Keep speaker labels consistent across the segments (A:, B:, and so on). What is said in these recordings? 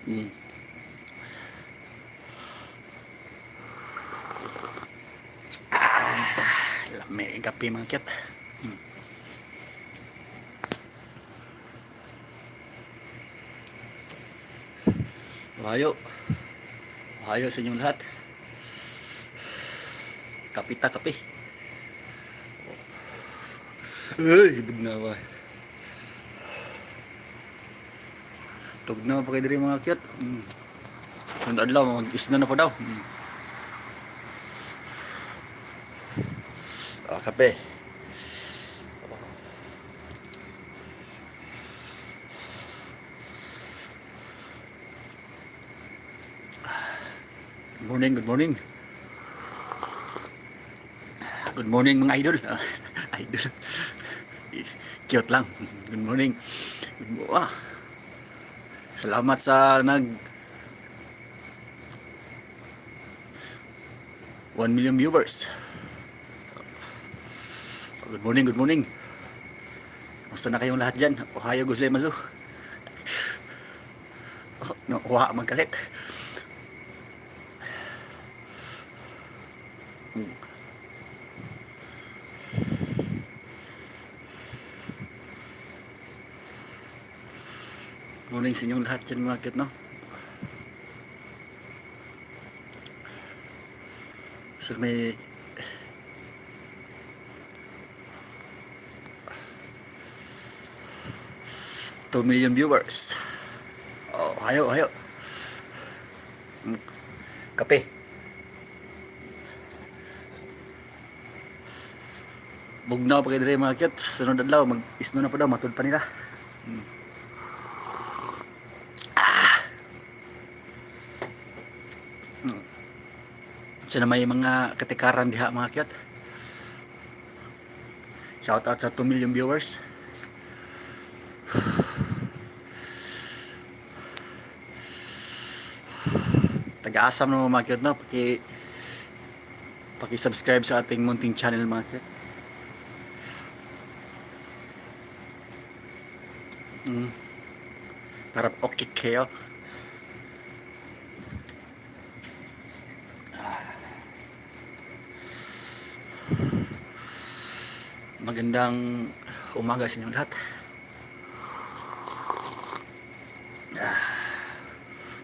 A: Ah, lami ang kape, mga cute. Ohayo. Ohayo sa inyong lahat. Kapita kape. Ay, tugnaw ba? Tugnaw pa kayo diri, mga cute. Kung adlaw, mag-isna na po daw. Ah, kape. Good morning, good morning. Good morning, mga idol. Idol. Cute lang. Good morning. Ah. Salamat sa nag 1 million viewers. Good morning, good morning. Kumusta na kayong lahat dyan? Ohayo gozaimasu. Oh, no, wa magkalit. Morning sa inyong lahat dyan, mga cute, no? So may 2 million viewers. Oh, hayo, hayo. Kape. Bugnaw pa kayo diri, mga cute. Sunod adlaw, mag-isno na pa daw, matud pa nila. Ah. Sa na may mga katikaran diha, mga cute. Shout out sa 2 million viewers. Taga-asam na mga cute, no? Paki-subscribe sa ating munting channel, mga cute. Para okay kayo. Magandang umaga sa inyong lahat.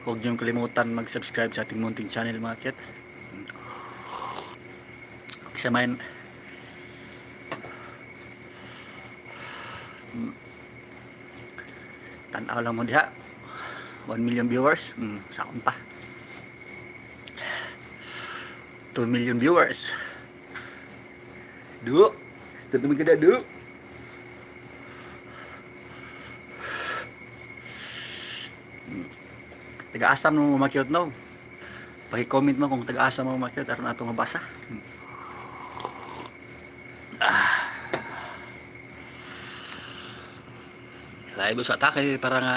A: Huwag niyong kalimutan mag-subscribe sa ating munting channel, mga cute. Kasamayan tanaw lang mo diha. 1 million viewers. Saon pa. 2 million viewers. Du. Stop naman kada du. Taga-asam mo, mga cute, no? Paki-comment mo kung taga-asa mo, mga cute, aron ato mabasa. Ah. Live sa atake para nga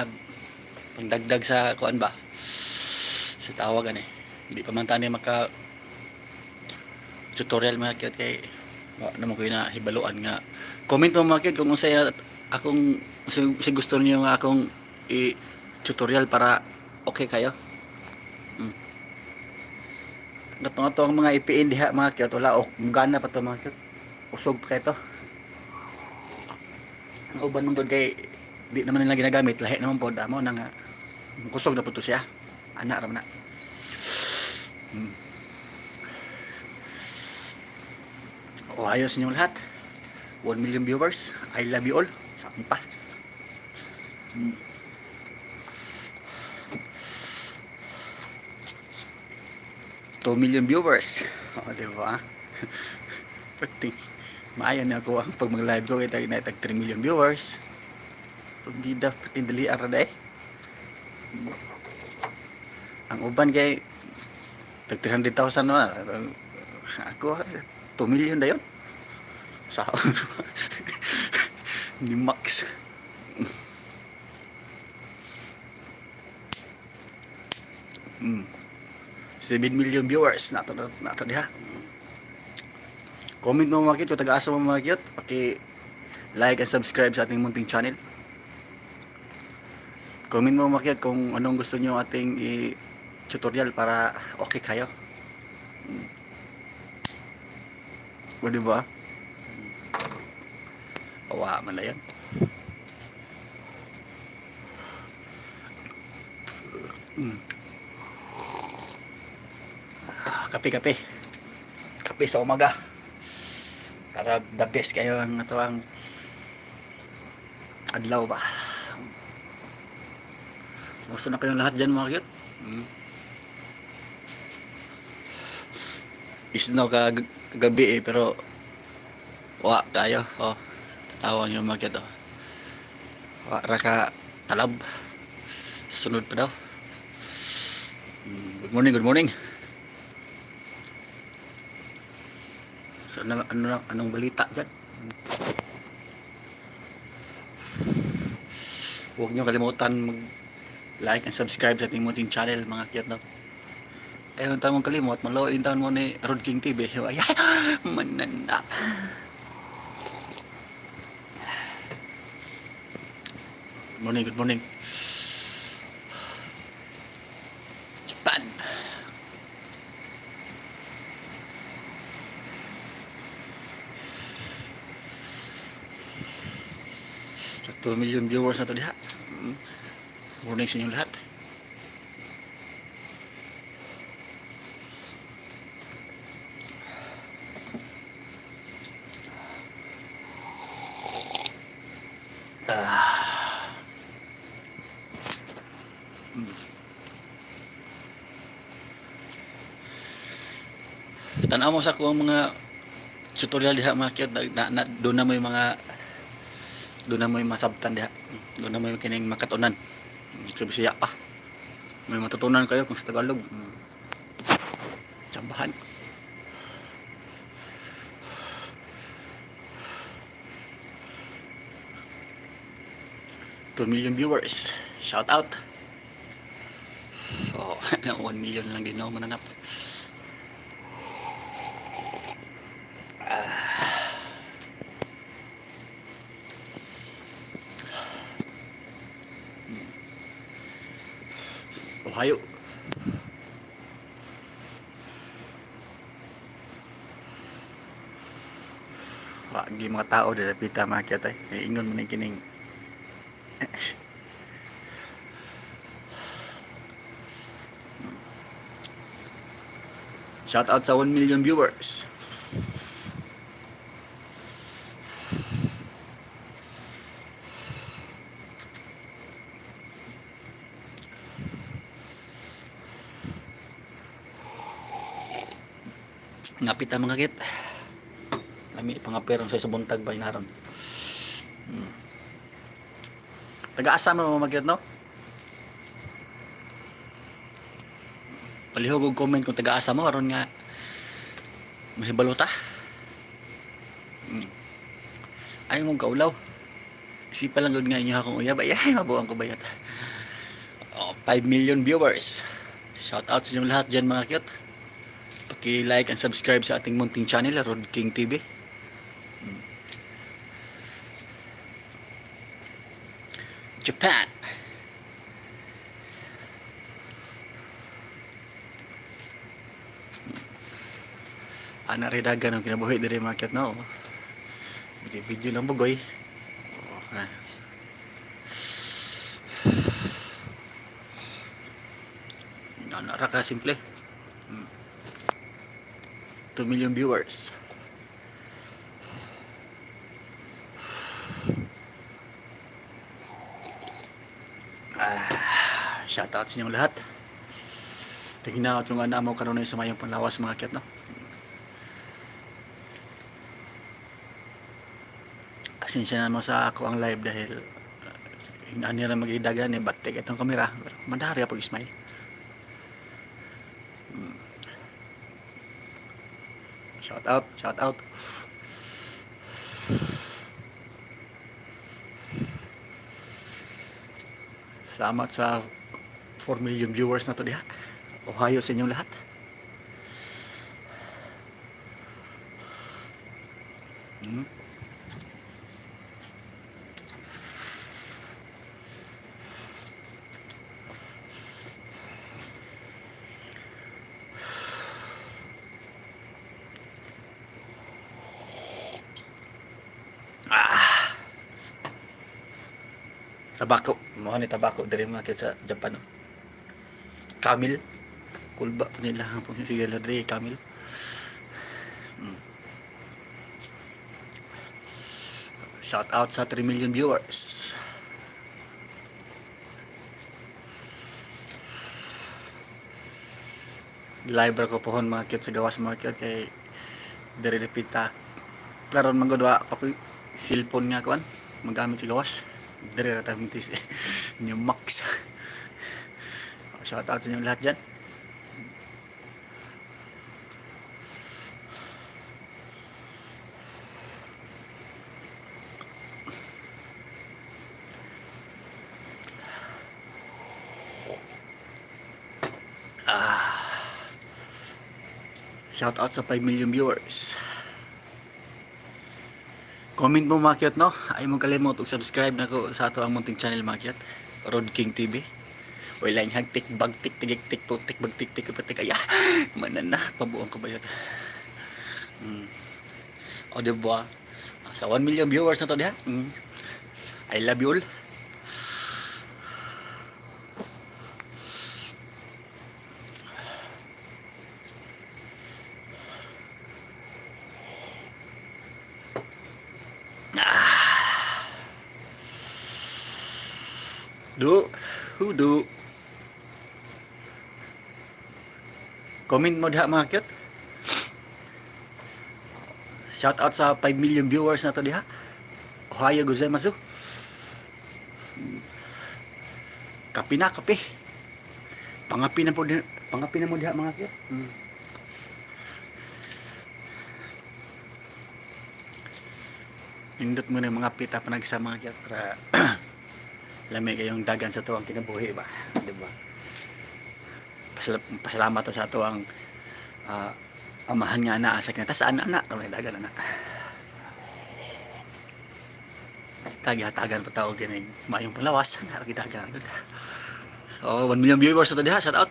A: pangdagdag sa kuan ba? Sa tawagan eh. Hindi pa man tani maka tutorial, mga cute, kay wa naman ko na hibaluan nga. Comment mo, mga cute, kung unsay akong si gusto niyo nga akong i tutorial para okay kayo. Gatong ato ang mga IPN diha, mga cute, wala o gana pa to, mga cute. Usog pa kay to. Ang uban man gud kay di naman nila ginagamit, lahi naman pod amo na nga kusog na po to siya. Ana ra man na. O ayos inyong lahat. 1 million viewers. I love you all. Saan pa? 2 million viewers. O, di ba? Pati, maayo na ako ang pag mag-live ko kita na tag 3 million viewers. Hindi da pati dali ara day. Ang uban kay tag 300,000 na. Ako 2 million dayon. Sa ni max. 7 million viewers nato nato diha. Comment mo, mga cute, kung taga-asa mo, mga cute, paki like and subscribe sa ating munting channel. Comment mo, mga cute, kung anong gusto nyo ating i-tutorial para okay kayo. O, di ba? Awa man na yan. Ah, kape, kape. Kape sa umaga. Para the best kayo ang ato ang adlaw ba. Gusto na kayong lahat dyan, mga cute. Isno ka gabi eh, pero wa kayo. Oh, tawa niyo, mga cute, oh. Wa ra ka talab. Sunod pa daw. Good morning, good morning. So, anong balita dyan? Huwag niyo kalimutan mag like and subscribe sa ating munting channel, mga cute, no? Ayun, taon mong kalimot, maluin taon mo ni Rod King TV. Ay, manana. Good morning, good morning. Japan. Sa 2 million viewers na to diha. Morning sa inyong lahat. Ah. Tanaw mo sa akong mga tutorial diha, mga cute, na doon na mo yung masabtan diha. Doon na mo yung kining makatunan. Sa Bisaya pa. May matutunan kayo kung sa Tagalog. Tsambahan. 2 million viewers. Shout out. Oh, 1 million lang din ako mananap. Ah. Ohio. Wagi mga tao dira pita, mga cute ay. Ingon mo ni kining. Shout out sa 1 million viewers. Ngapit ang mga cute. Lami pangaperong sa buntag ba inaron. Taga-asa mo, mga cute, no? Palihog og comment kung taga-asa mo aron nga mahibalo ta. Ay mong kaulaw. Isipan lang gud nga inyo akong uyab. Ay, ay mabuang ko bayat. Oh, 5 million viewers. Shout out sa inyong lahat dyan, mga cute. Paki-like and subscribe sa ating munting channel, Rod King TV. Japan. Ana rin dagan ang kinabuhi diri, mga cute, no. Video video lang bugoy. Okay. Ana ra ka simple. 2 million viewers. Ah, shout out sa inyong lahat. Tingnan kung ano mo karon sa mayong panlawas, mga cute, no. Pasensya na mo sa ako ang live dahil hinaan niya na mag-idagan eh, batik itong kamera. Pero mandari ako smile. Shout out, shout out. Salamat sa 4 million viewers na to diha. Ohayo sa inyong lahat. Tabako. Mao ni tabako diri, mga cute, sa Japan. No? Camel. Kulba nila ang pong sigarilyo diri, Camel. Shout out sa 3 million viewers. Live ra ko pohon, mga cute, sa gawas, mga cute, kay diri repita. Karon man gud wa pa ko'y cellphone nga kuan magamit sa gawas. Diri ra ta mintis New Max. Shout out sa inyong lahat dyan. Shout out sa 5 million viewers. Comment mo, mga cute, no? Ay mo kalimot og subscribe nako sa ato ang munting channel, mga cute. Rod King TV. Oy lain hagtik bagtik tigik tik putik bagtik tik putik ay manana pabuang ko bayot. O diba? Sa 1 million viewers na to diha. I love you all. Do, hudo. Comment mo diha, mga cute. Shout out sa 5 million viewers na to diha. Ohayo gozaimasu. Kape na, kape. Pangapi na po diha, pangapi na mo diha, mga cute. Nindot mo na yung mga pita panagsa, mga cute, para lami kayong dagan sa ato ang kinabuhi ba, di ba? Pasalamat ta sa ato ang amahan nga naa sa kinatasan ana ron dagan ana. Tagi hatagan pa tao kining maayong panglawas na dagan gud. Oh, 1 million viewers na to diha, shout out.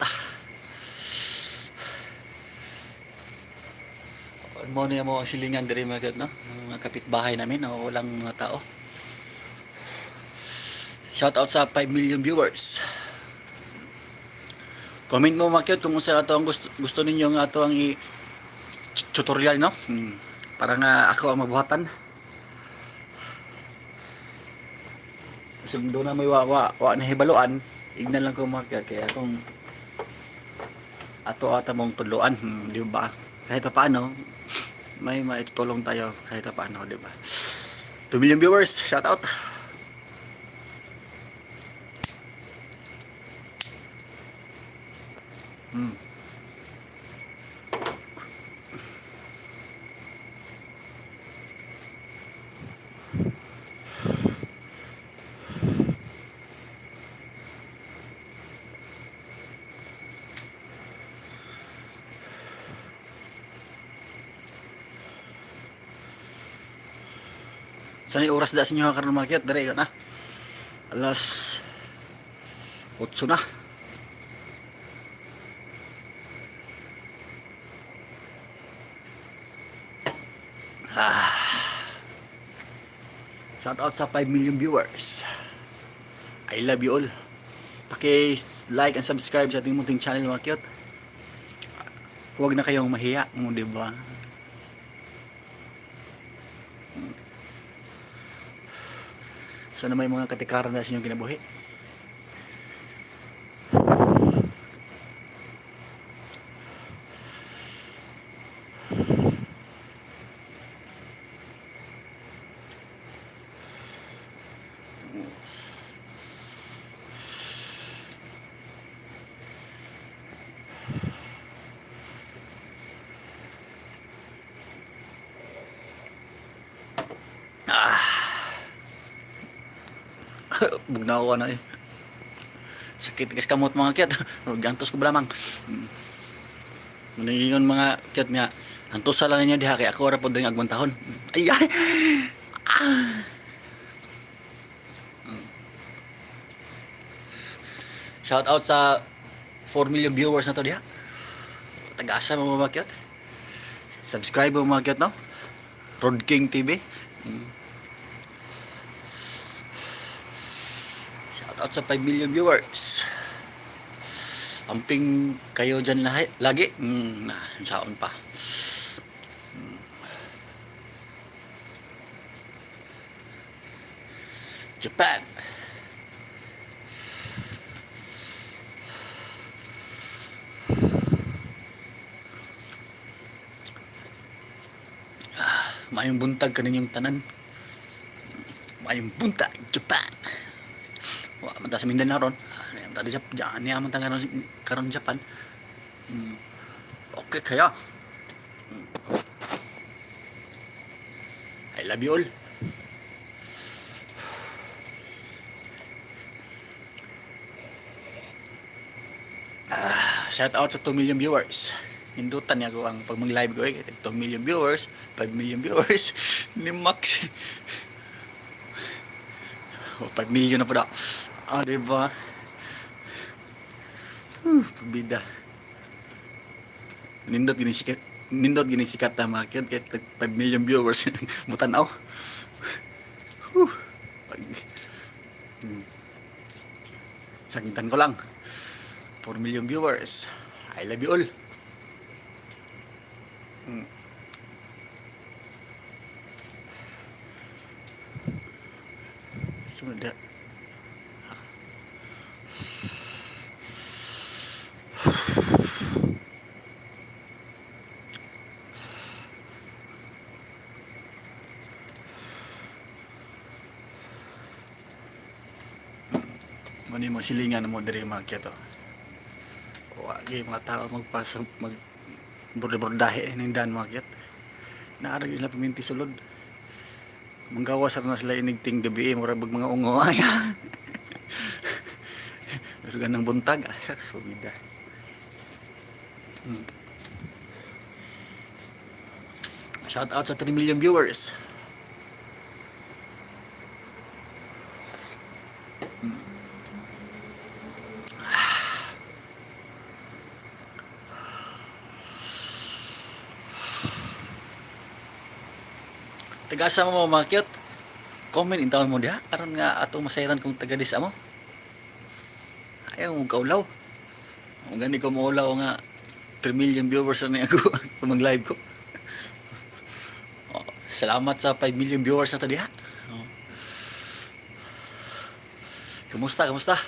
A: Mo niya mo ang silingan diri, mga cute, no? Mga kapitbahay namin, no? Walang mga tao. Shout out sa 5 million viewers. Comment mo, mga cute, kung unsa ato ang gusto, gusto ninyo nga ato ang i tutorial, no? Para nga ako ang mabuhatan. Kasi doon na may wa, wa, wa nahibaluan, ignan lang ko, mga cute, kaya kung ato ata mong tudloan, di ba? Kahit pa paano, may maitutulong tayo kahit pa paano, di ba? 2 million viewers, shout out. Sa ni oras da sa inyo karon, mga cute, dere na. Alas 8 na. Ah. Shout out sa 5 million viewers. I love you all. Paki-like and subscribe sa ating munting channel, mga cute. Huwag na kayong mahiya, mo, di ba? Sana may mga katikaran na sa inyong kinabuhi. Ah. Bugnaw na eh. Sakit kas kamot, mga cute. Gantos ko lamang. Mangingon mga cute nga antosa lang ninyo diha kay ako ra pod ring agwantahon. Ay ay. Ah. Shout out sa 4 million viewers na to diha. Taga-asa mo, mga cute? Subscribe mo, mga cute, no? Rod King TV. Shout out sa 5 million viewers. Amping kayo dyan lahi, lagi. Na, saon pa. Japan. Ah, maayong buntag kaninyong tanan. Maayong buntag, Japan. Wa man ta sa Mindanao ron. Ah, ta di Japan, niya man ta karon karon Japan. Okay kaya. I love you all. Ah, shout out sa 2 million viewers. Nindutan niya ko ang pag mag-live ko eh. 2 million viewers, 5 million viewers, ni Max. Oh, 5 million na po daw. Ah, di ba? Pabida. Nindot gini sikat na mga kid kahit 5 million viewers mutanaw. Whew. Sagitan ko lang. 4 million viewers. I love you all. Sunod na. Mani mo silingan mo diri mga kito. Wa gyud mga tao magpasa mag borde-bordahe ning daan mga kit. Naa ra nila paminti sulod. Manggawas ra na sila inigting gabi eh, mura bag mga ungo. Ay. Pero ganang buntag, ah, subida. Shout out sa 3 million viewers. Taga-asa mo mga cute? Comment intawon mo diha aron nga atong masayran kung taga disa mo. Ayaw mo kaulaw. Kung gani ko maulaw nga 3 million viewers na ako pag live ko. Oh, salamat sa 5 million viewers na to diha. Oh. Kumusta, kumusta?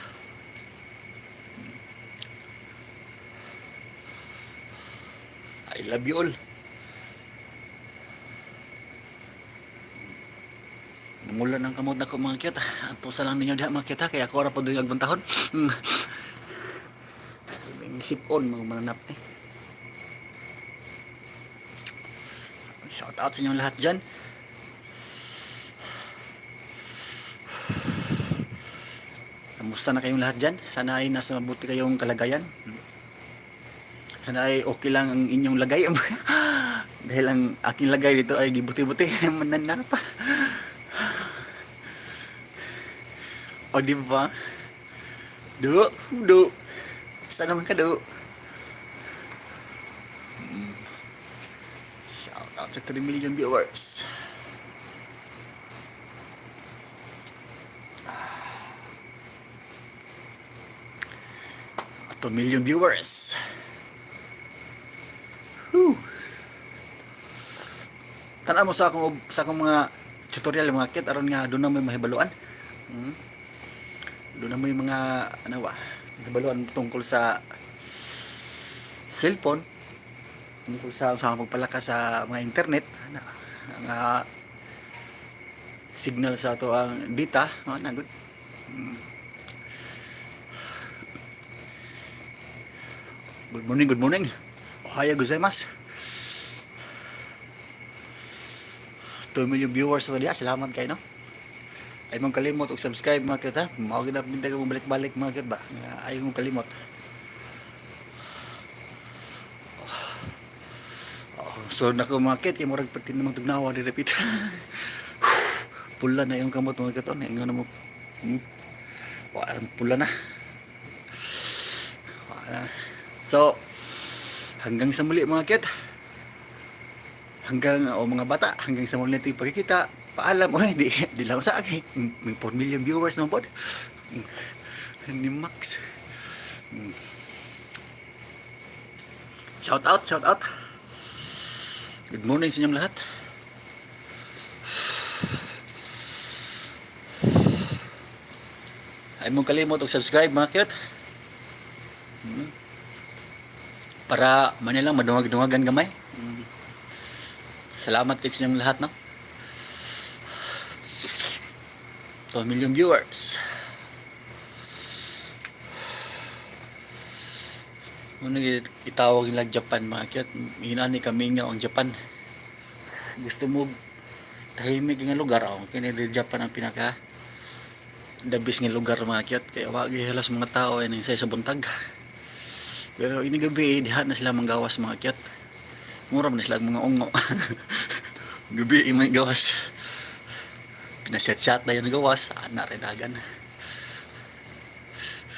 A: I love you all. Mula ng kamot na ko mga cute. Antusa lang ninyo diha mga cute ha. Kaya ako ra po doon agbantahon. Sip-on mga mananap eh. Shout out sa inyong lahat dyan. Kamusta na kayong lahat dyan? Sana ay nasa mabuti kayong kalagayan. Sana ay okay lang ang inyong lagay. Dahil ang aking lagay dito ay gibuti-buti. Mananap. O di ba? Du, du. Saan naman ka, du? Shout out sa 3 million viewers. 2 million viewers. Whew. Tan-aw mo sa akong mga tutorial mga kit aron nga doon na may mahibaluan. Doon na may mga ano ba, mahibaluan tungkol sa cellphone, tungkol sa pagpalakas sa mga internet, ano, ang signal sa ato ang data, mga na good. Good morning, good morning. Ohayo gozaimasu. 2 million viewers na diya. Salamat kayo, no? Ay mong kalimot og subscribe mga kita. Mao gid na ko balik-balik mga kit ba. Nga ay mong kalimot. Oh, so nako mga kit, kay murag perti namang tugnawa di repeat. Pula na yung kamot mga kit. Oh, ingon na mo. Wa pula na. Wa na. So, hanggang sa muli mga kit. Hanggang, o mga bata, hanggang sa muli nating pagkikita. Paalam, oy, di lang sa akin. May 4 million viewers naman po. Ni Max. Shout out, shout out. Good morning sa inyong lahat. Ay mong kalimot og subscribe, mga cute. Para man lang madungag-dungagan gamay. Salamat kay sa inyong lahat, no? 2 million viewers. Muna itawag nila Japan, mga cute. Inani kami nga ang Japan. Gusto mo tahimik nga lugar, oh. Kini di Japan ang pinaka the best nga lugar, mga cute. Kaya wa halos mga tao ay sa buntag. Pero ini gabi diha na sila manggawas, mga cute. Mura man na sila ang mga ungo. Gabi yung mga gawas. Pinasyat-syat na yung gawas. Ana rin dagan.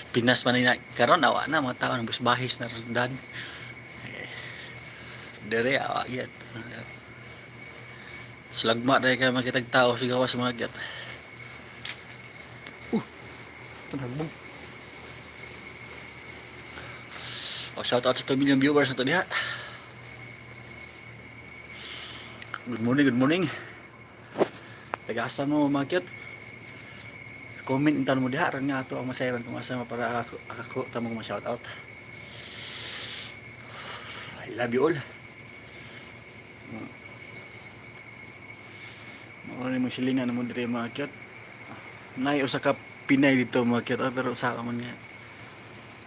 A: Pinas man na karon, awa na mga tao nang busbahis na dan. Eh, dere awa gyud. Slagma dahil kay makitag tao sa gawas, mga cute. Tunagbog. Oh, shout out sa 2 million viewers na to diha. Good morning, good morning. Taga-asa mo, mga cute? Comment intan mo diha ran nga ato ang masayran kung asa mo para ako tamo mo shout out. I love you all. Mao ni mo silingan mo diri, mga cute. Nay usa ka Pinay dito, mga cute, ah, pero usa ka man nga.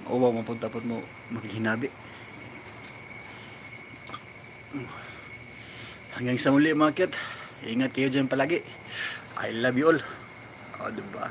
A: Uwaw mo punta pod mo maghihinabi. Hanggang sa muli, mga cute. Ingat kayo dyan palagi. I love you all. O, diba?